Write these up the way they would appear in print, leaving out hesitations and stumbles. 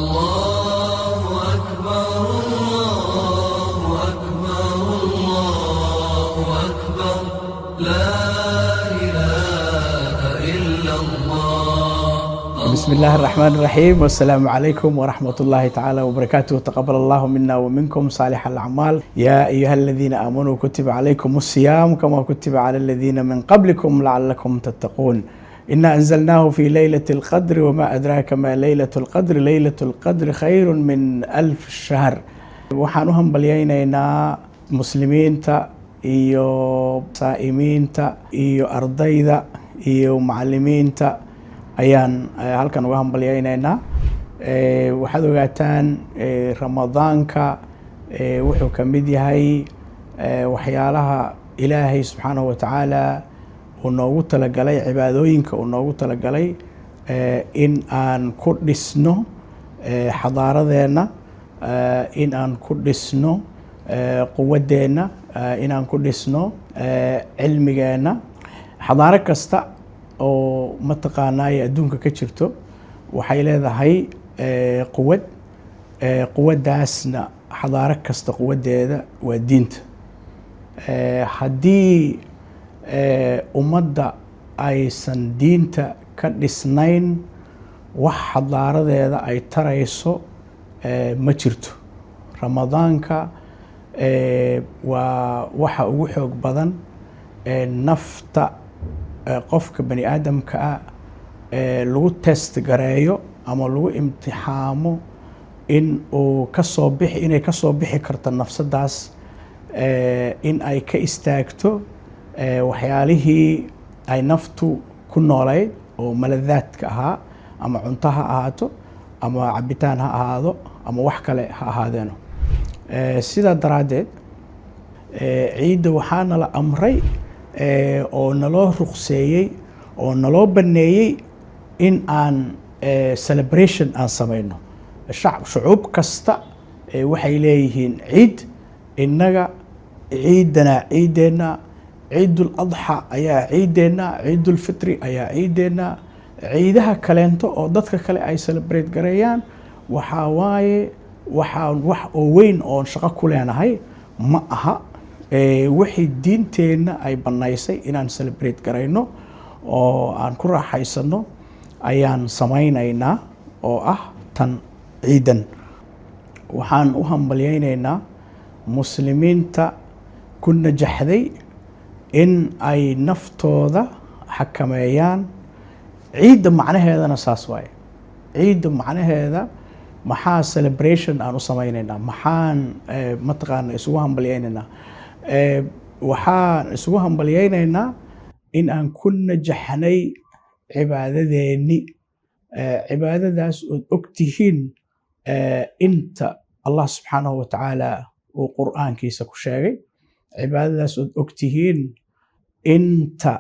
الله أكبر، الله أكبر، الله أكبر، لا إله إلا الله. بسم الله الرحمن الرحيم، والسلام عليكم ورحمة الله تعالى وبركاته. تقبل الله منا ومنكم صالح الأعمال. يا أيها الذين آمنوا كتب عليكم الصيام كما كتب على الذين من قبلكم لعلكم تتقون. إنا أنزلناه في ليلة القدر، وما أدراك ما ليلة القدر، ليلة القدر خير من ألف شهر. Waxaan u hambalyaynaynaa muslimiinta iyo saa'imiinta iyo ardayda iyo macalimiinta ayaan halkan uga hambalyaynaynaa. Waxaad ogaataan Ramadaanka wuxuu ka mid yahay waxyaalaha Ilaahay subxaanahu wa tacaala uu noogu talagalay, cibaadooyinka uu noogu talagalay in aan ku dhisno xadaaradeenna, in aan ku dhisno quwaddeenna, in aan ku dhisno cilmigeenna. Xadaaro kasta oo mataqaanaa adduunka ka jirto waxay leedahay quwad. Quwaddaasna, xadaaro kasta quwaddeeda waa diinta. Haddii ummadda aysan diinta ka dhisnayn, wax xadaaradeeda ay tarayso ma jirto. Ramadaanka waa waxa ugu xoog badan ee nafta qofka bani aadamka ah lagu test gareeyo ama lagu imtixaamo in uu kasoo bixi, inay kasoo bixi karto nafsadaas, in ay ka istaagto waxyaalihii ay naftu ku noolayd oo maladaadka ahaa, ama cunto ha ahaato ama cabitaan ha ahaado ama wax kale ha ahaadeeno. Sidaa daraaddeed ciidda waxaa nala amray oo naloo ruqseeyey oo naloo baneeyey in aan celebration aan samayno. Shucuub kasta waxay leeyihiin ciid. Innaga ciidana ciiddeenna Ciidul Adxa ayaa ciiddeenna, Ciidulfitri ayaa ciiddeenna. Ciidaha kaleento oo dadka kale ay celebrate gareeyaan waxaa waaye waxaan wax oo weyn oon shaqo ku leenahay ma aha. Wixii diinteenna ay bannaysay inaan celebrate garayno oo aan ku raaxaysano ayaan samaynaynaa, oo ah tan ciidan. Waxaan u hambalyaynaynaa muslimiinta ku najaxday in ay naftooda xakameeyaan. Ciidda macnaheedana saas waaye. Ciidda macnaheeda, maxaa celebration aan u samaynaynaa? Maxaan mataqaana isugu hambalyaynaynaa? Waxaan isugu hambalyaynaynaa in aan ku najaxnay cibaadadeenni. Cibaadadaas ood og tihiin inta Allah subxaanahu wa tacaala uu Qur'aankiisa ku sheegay, cibaadadaas ood og tihiin inta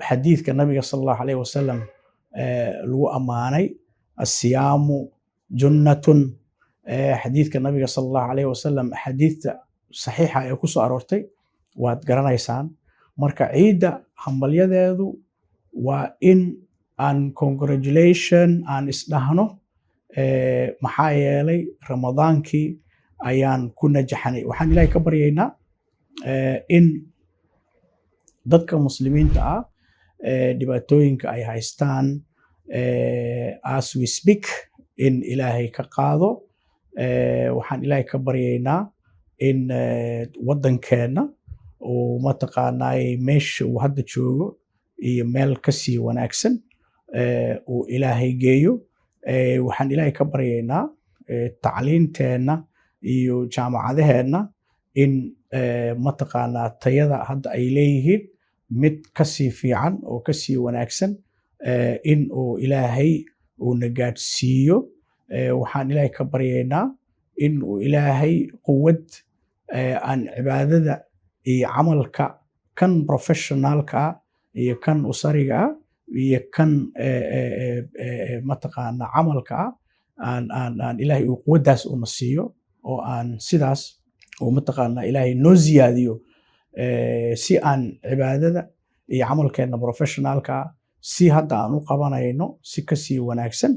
xadiidka nabiga sala Allahu alayh wasalam lagu ammaanay, الصيام جنة. Xadiidka nabiga sala Allahu alayh wasalam, axaadiidta saxiixa ee ku soo aroortay waad garanaysaan. Marka ciidda hambalyadeedu waa in aan congratulation aan isdhahno, maxaa yeelay Ramadaankii ayaan ku najaxnay. Waxaan Ilaahay ka baryaynaa in dadka muslimiinta ah dhibaatooyinka ay haystaan as we speak in Ilaahay ka qaado. Waxaan Ilaahay ka baryaynaa in waddankeenna uu mataqaanaay meesha uu hadda joogo iyo meel kasii wanaagsan uu Ilaahay geeyo. Waxaan Ilaahay ka baryaynaa tacliinteenna iyo jaamacadaheenna in mataqaanaa tayada hadda ay leeyihiin mid kasii fiican oo kasii wanaagsan in uu Ilaahay uuna gaadhsiiyo. Waxaan Ilaahay ka baryaynaa in uu Ilaahay quwad aan cibaadada iyo camalka kan professionalka ah iyo kan usariga ah iyo kan mataqaanaa camalka ah aan Ilaahay uu quwaddaas una siiyo oo aan sidaas uu mataqaanaa Ilaahay noo ziyaadiyo, si aan cibaadada iyo camalkeenna professionalka ah si hadda aan u qabanayno si kasii wanaagsan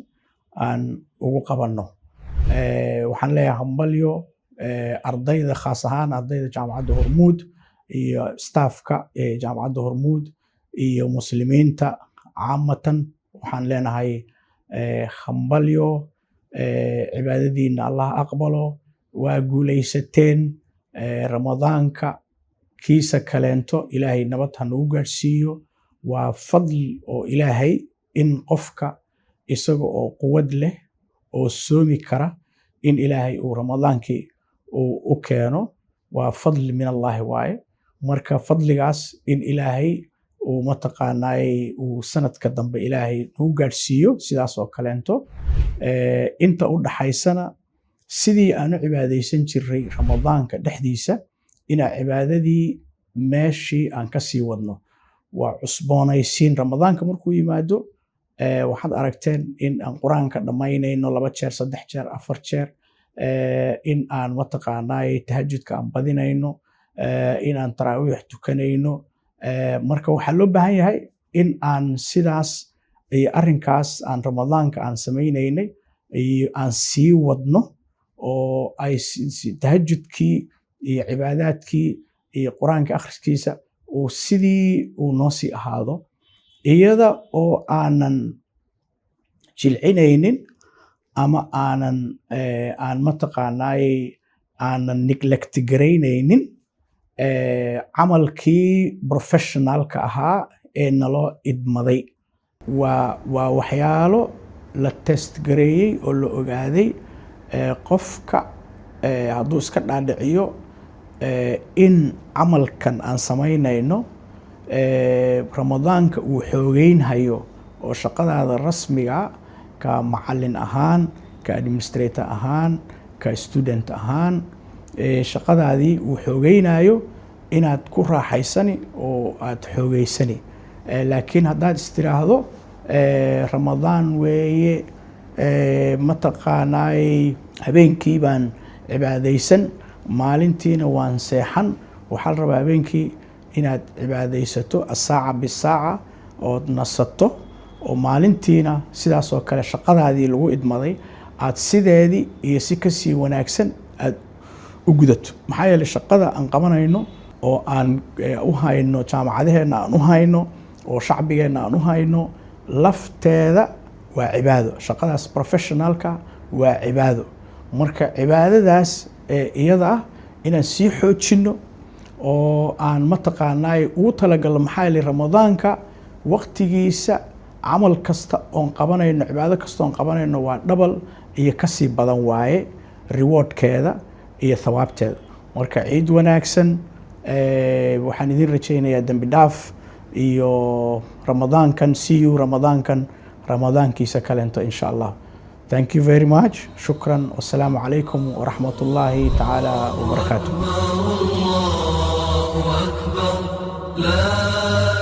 aan ugu qabanno. Waxaan leeyahay hambalyo ardayda, khaas ahaan ardayda Jaamacadda Hormuud iyo staffka ee Jaamacadda Hormuud iyo Muslimiinta caamatan. Waxaan leenahay hambalyo, cibaadadiina Allah aqbalo, waa guulaysateen. Ramadaanka kiisa kaleento Ilaahay nabad ha nagu gaadhsiiyo. Waa fadl oo Ilaahay in qofka isaga oo quwad leh oo soomi kara in Ilaahay uu Ramadaankii uu u keeno, waa fadli min Allahi waaye. Marka fadligaas in Ilaahay uu mataqaanaay uu sanadka dambe Ilaahay nagu gaadhsiiyo sidaas oo kaleento. Inta u dhaxaysana, sidii aan u cibaadaysan jiray Ramadaanka dhexdiisa, inaa cibaadadii meeshii aan ka sii wadno. Waa cusboonaysiin. Ramadaanka markuu yimaado, waxaad aragteen in aan Qur-aanka dhammaynayno laba jeer, saddex jeer, afar jeer, in aan mataqaanaay tahajudka aan badinayno, in aan taraawiix tukanayno. Marka waxaa loo baahan yahay in aan sidaas iyo arrinkaas aan Ramadaanka aan samaynaynay iyo aan sii wadno, oo ay tahajudkii iyo cibaadaadkii iyo Qur-aanka akhriskiisa uu sidii uu noo sii ahaado, iyada oo aanan jilcinaynin ama aanan aan mataqaanaay aanan neglect garaynaynin camalkii professionalka ahaa ee naloo idmaday. Waa waxyaalo la test gareeyey oo la ogaaday. Qofka hadduu iska dhaadhiciyo in camalkan aan samaynayno Ramadaanka uu xoogeynhayo, oo shaqadaada rasmiga ka macalin ahaan, ka administrator ahaan, ka student ahaan, shaqadaadii uu xoogeynayo, inaad ku raaxaysani oo aad xoogeysani. Laakiin haddaad istiraahdo Ramadaan weeye, mataqaanaay habeenkii baan cibaadaysan, maalintiina waan seexan, waxaa la rabaa habeenkii inaad cibaadaysato asaaca bisaaca ood nasato, oo maalintiina sidaas oo kale shaqadaadii lagu idmaday aad sideedii iyo si kasii wanaagsan aad u gudato. Maxaa yeelay, shaqada aan qabanayno oo aan u hayno jaamacadaheenna, aan u hayno oo shacbigeenna aan u hayno, lafteeda waa cibaado. Shaqadaas professionalka waa cibaado. Marka cibaadadaas iyada ah inaan sii xoojinno oo aan mataqaanaay ugu talagalno. Maxaa yeelay, Ramadaanka waqtigiisa camal kasta oon qabanayno, cibaado kasta oon qabanayno, waa double iyo kasii badan waaye rewardkeeda iyo thawaabteeda. Marka ciid wanaagsan. Waxaan idin rajaynayaa dembi dhaaf iyo Ramadaankan, see you Ramadaankan Ramadaankiisa kalento, insha Allah. Thank you very much. Shukran. Wassalaamu calaykum waraxmat ullaahi tacaala wabarakaatuh. الله أكبر، لا